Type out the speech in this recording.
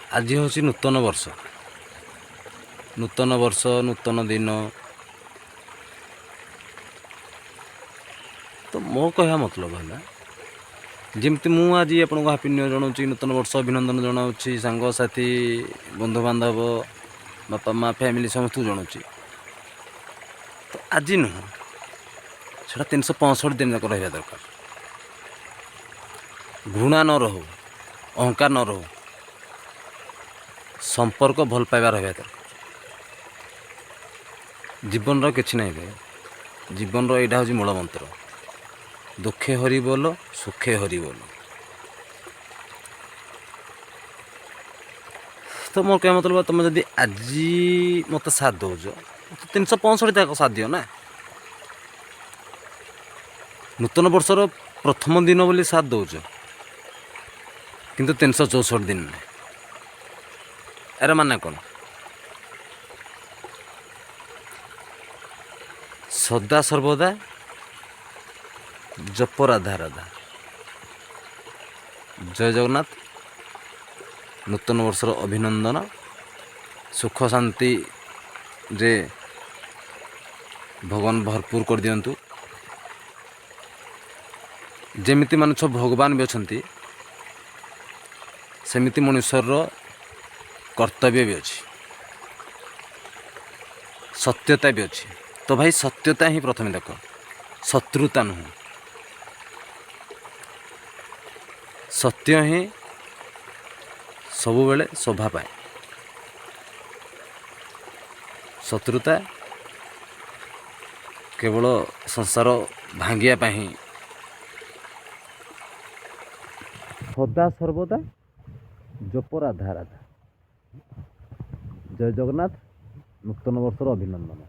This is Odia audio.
ଆଜି ହେଉଛି ନୂତନ ବର୍ଷ, ନୂତନ ବର୍ଷ, ନୂତନ ଦିନ। ତ ମୋ କହିବା ମତଲବ ହେଲା, ଯେମିତି ମୁଁ ଆଜି ଆପଣଙ୍କୁ ହାପି ନ୍ୟୁ ଇୟର୍ ଜଣାଉଛି, ନୂତନ ବର୍ଷ ଅଭିନନ୍ଦନ ଜଣାଉଛି, ସାଙ୍ଗସାଥି, ବନ୍ଧୁବାନ୍ଧବ, ବାପା ମା, ଫ୍ୟାମିଲି ସମସ୍ତଙ୍କୁ ଜଣାଉଛି। ତ ଆଜି ନୁହଁ, ସେଇଟା 365 ଦିନ ଯାକ ରହିବା ଦରକାର। ଘୃଣା ନ ରହୁ, ଅହଙ୍କାର ନ ରହୁ, ସମ୍ପର୍କ ଭଲ ପାଇବା ରହିବା ଦରକାର। ଜୀବନର କିଛି ନାହିଁ ଭାଇ, ଜୀବନର ଏଇଟା ହେଉଛି ମୂଳ ମନ୍ତ୍ର। ଦୁଃଖେ ହରି ବୋଲ, ସୁଖେ ହରି ବୋଲ। ତ ମୋର କହିବା ମତଲବ, ତୁମେ ଯଦି ଆଜି ମୋତେ ସାଥ ଦେଉଛ, ତ 365 ଯାକ ସାଥ ଦିଅ ନା। ନୂତନ ବର୍ଷର ପ୍ରଥମ ଦିନ ବୋଲି ସାଥ ଦେଉଛ, କିନ୍ତୁ 364 ଦିନ ନାହିଁ। ଏର ମାନେ କ'ଣ? ସଦା ସର୍ବଦା ଜପ ରାଧା ରାଧା। ଜୟ ଜଗନ୍ନାଥ। ନୂତନ ବର୍ଷର ଅଭିନନ୍ଦନ। ସୁଖ ଶାନ୍ତିରେ ଭଗବାନ ଭରପୁର କରିଦିଅନ୍ତୁ। ଯେମିତି ମାନୁଛ ଭଗବାନ ବି ଅଛନ୍ତି, ସେମିତି ମଣିଷର କର୍ତ୍ତବ୍ୟ ବି ଅଛି, ସତ୍ୟତା ବି ଅଛି। ତ ଭାଇ, ସତ୍ୟତା ହିଁ ପ୍ରଥମେ ଦେଖ, ଶତ୍ରୁତା ନୁହଁ। ସତ୍ୟ ହିଁ ସବୁବେଳେ ଶୋଭା ପାଏ। ଶତ୍ରୁତା କେବଳ ସଂସାର ଭାଙ୍ଗିବା ପାଇଁ ହିଁ। ସଦା ସର୍ବଦା ଜପ ରାଧା ରାଧା। ଜୟ ଜଗନ୍ନାଥ। ନୂତନ ବର୍ଷର ଅଭିନନ୍ଦନ।